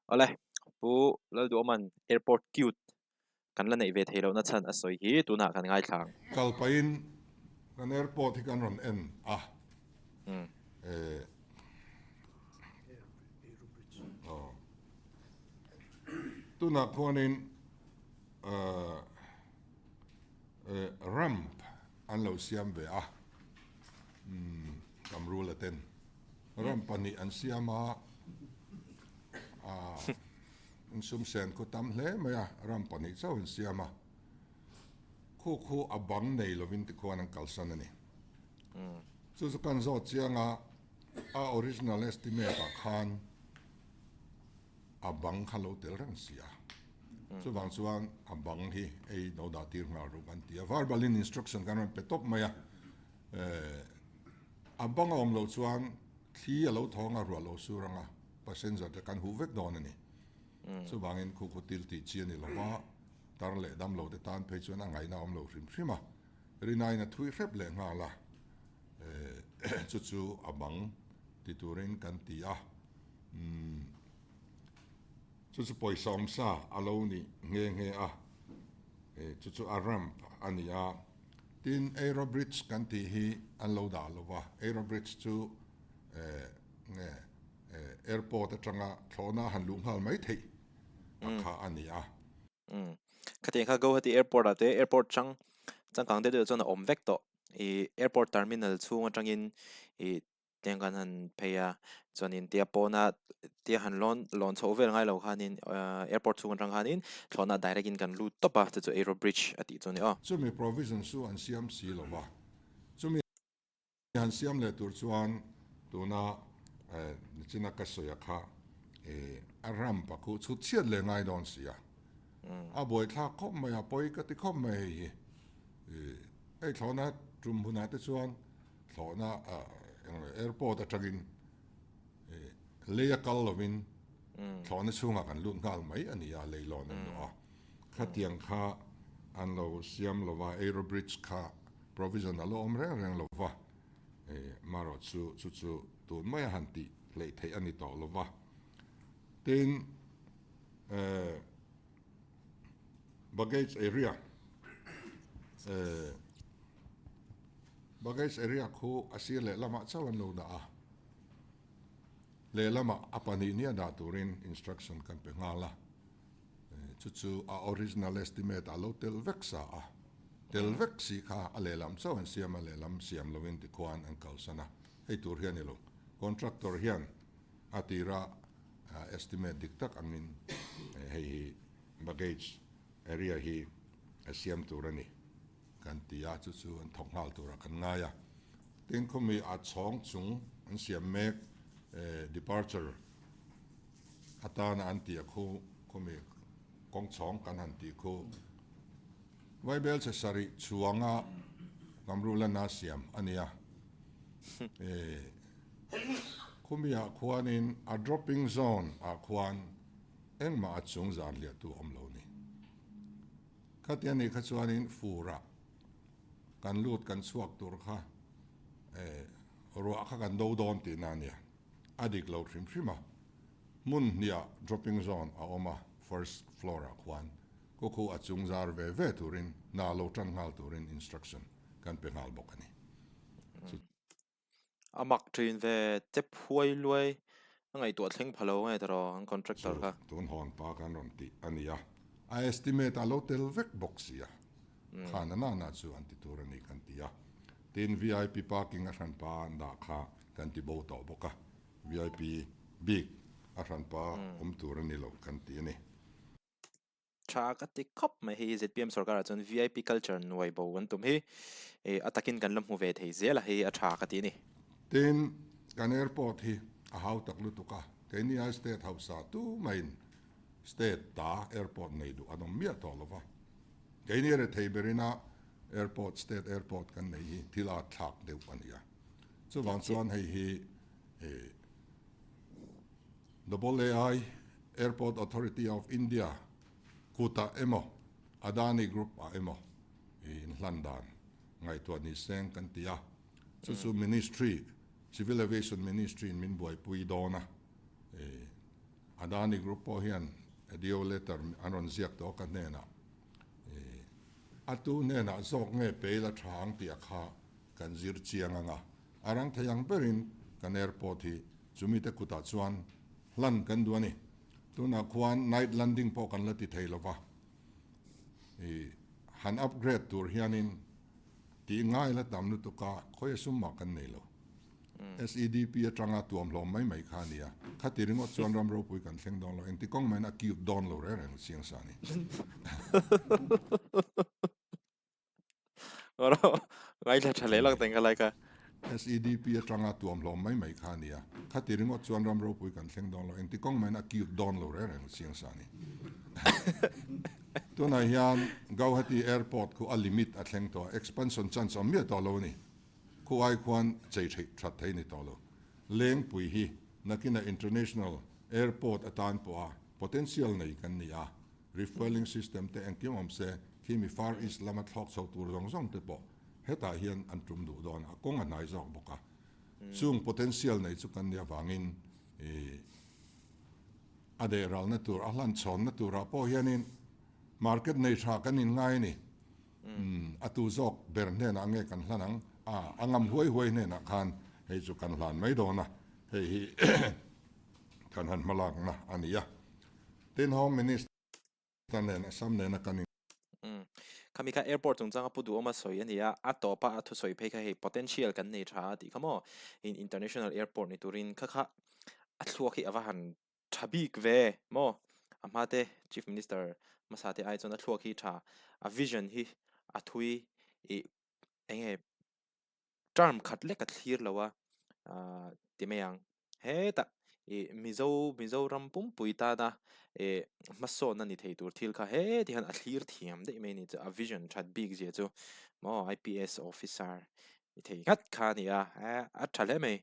Awle, Pu Lalduhawman Airport cute kan la neih ve theih lohna chhan a sawi hi tunah kan ngaithla ang. Kal pahin kan airport hi kan rawn en a, eh aw tunah khuanin eh ramp an lo siam ve a, umm Kamrula ten. Ram pahnih an siam a, an sum sen khu tam hle mai a, ram pahnih chauh an siam a, khu khu a bang nei lovin tikhuan an kalsan a ni. Chu chu kan zawt chiang a, a original estimate ah khan a bang kha lo tel reng si a, chuvang chuan a bang hi ei lo dah tir nghal ruk an ti a, verbal in instruction kan rawn pe tawp mai a. A bang a awm loh chuan thli a lo thawng a, ruah lo sur ang a, passenger te kan huh vek dawn a ni. Chuvangin khu khu til tih chi a ni lo va, tar leh dam lo te tan phei chuan a ngaihna a awm lo hrim hrim a, rinaiin a thui hrep leh nghal a, chu chu a bang ti turin kan ti a, chu chu pawisa awm sa a lo ni nghe nghe a, chu chu a ramp a ni a. Tin, Aero Bridge kan tih hi an lo dah lo va, Aero Bridge chu nge airport atanga thlawhna han luh nghal mai theih a kha a ni a. Umm. Khatiang kha Guwahati airport ah te airport chang changkang deuh deuh chuan a awm vek tawh. Ih airport terminal chhung atangin ih Tiang kan han phei a, chuanin tia pawna tia han lawn lawn chhoh vel ngai lo khanin airport chhung atang khanin thlawhna direct in kan lut tawp a, chu chu aero bridge a tih chu a ni aw. Chumi provision chu an siam si lo va, chumi han siam leh tur chuan tuna nichina ka sawi a kha a ramp a khuh chhut chhiat leh ngai dawn si a, a buaithlak khawp mai a, pawi ka ti khawp mai hei hi, hei thlawhna tum hunah te chuan Thlawhna airport atangin lei a kal lovin thlawhna chhungah kan lut nghal mai a ni a, lei lawn an luah a. Khatiang kha an lo siam lo va, aero bridge kha provision a lo awm reng reng lo va, marawh chu chu chu tun maia han tih hleih theih a ni tawh lo va. Tin, baggage area Baggage area khu a sir lehlamah chauh an lo dah a, lehlamah a pahnih nia dah turin instruction kan pe nghal a, chu chu a original estimate ah lo tel vek sa a, tel vek si kha a lehlam chauh an siam a, lehlam siam lovin tikhuan an kalsan a, hei tur hian i lo contractor hian a tira estimate dik tak angin hei hi baggage area hi a siam tur a ni. Kan ti a, chu chu an thawk nghal turah kan ngai a. Tin, khawmi a chhawng chung an siam mek departure atana an tih a khu, khawmi kawng chhawng kan han tih khu Vaibel chhe sarih chhuanga Kamrulana siam a ni a. Khawmi-ah khuanin a dropping zone ah khuan engmah a chung zan hliahtu a awm lo ni. Khati a nih kha chuanin furah kan lut kan chhuak tur kha eh ruah kha kan do dawn tihna a nia. A dik lo hrim hrim a, hmun hniah dropping zone a awm a, first floor ah khuan khu khu a chung zar ve ve turin hna lo tan nghal turin instruction kan pe nghal bawk a ni. Chu. A mak thin ve chep huai luai a ngaihtuah thleng pha lo nge tawh an contractor kha. Tun hawn pa kan rawn tih a ni a, a estimate a lo tel vek bawk si a, khan a nana chu an ti tur a ni kan ti a, tin vip parking a hran pa an dah kha kan ti bo tawh bawk a, vip bik a hran pa awm tur a ni lo kan ti a ni. Tha ka ti khawp mai hei zpm sorkar ah chuan vip culture nuai bo an tum hi eh a takin kan la hmu ve thei zel a hei a tha ka ti a ni. Tin, kan airport hi a hau tak lutuk a, keini ai state hausa tu maiin state ta airport nei duh an awm miah tawh lo va, keini rethei berina airport state airport kan nei hi thil a thlak deuh a ni a, chuvang chuan hei hi eh AAI, Airport Authority of India, kutah emaw, Adani Group ah emaw inhlan dan ngaihtuah ni seng kan ti a. Chu chu Ministry, Civil Aviation Ministry in min buaipui dawn a, Adani Group pawh hian ADO letter an rawn ziak tawh ka hnenah a tu hnenah zawk nge peil a tha ang tih a kha kan zir chiang ang a, a rang thei ang berin kan airport hi chumi te kutah chuan hlan kan duh a ni. Tunah khuan night landing pawh kan la ti thei lo va, han upgrade tur hianin tih ngai la tam lutuk a, khawi a sum mah kan nei lo. SEDP atanga tuam hlawm mai mai kha a ni a, khati ringawt chuan ram ropui kan thleng dawn lo, engti kawng mahin a cute dawn lo reng reng chiang sa a ni. Ngaithla tha leh lak teng kha lai kha. SEDP atanga tuam hlawm mai mai kha a ni a, khati ringawt chuan ram ropui kan thleng dawn lo, engti kawng mahin a cute dawn lo reng reng chiang sa a ni. Tunah hian Gauhati Airport khu a limit a thleng tawh a, expansion chance awm miah tawh lo a ni. Khuai khuan chei theih that thei ni tawh lo. Lengpui hi nakina International Airport atan pawha potential nei kan ni a, refuelling system te engkim awm se khi mi Far East lama thlawk chho tur zawng zawng te pawh hetah hian an tum duh dawn a, kawng a hnai zawk bawk a. Chung potential nei chu kan nih avangin ih a deh ralna tur, a hlan chhawnna turah pawh hianin market nei tha kan inngai a ni. A tu zawk ber hnenah nge kan hlan ang? A, a ngam huai huai hnenah khan hei chu kan hlan mai dawn a, hei hi kan han hmalakna a ni a. Tin, Home Minister nen Assam nena kan in. Khami kha airport chungchanga pu duhawma sawi a ni a, a tawpa a thusawi phei kha hei potential kan nei tha a tih kha maw? In international airport ni turin kha kha a thluak hi a va han tha bik ve maw? A hma te Chief Minister hmasa te ai chuan a thluak hi tha, a vision hi a thui ih eng nge term khat lek a thlir lo a ah ti mai ang. Hetah ih Mizo Mizoram pumpui tana ih hmasawnna ni thei tur thil kha heti hian a thlir thiam daih mai a ni chu a vision that bik zia chu maw IPS officer ni thei nghat kha a ni a, a tha hle mai.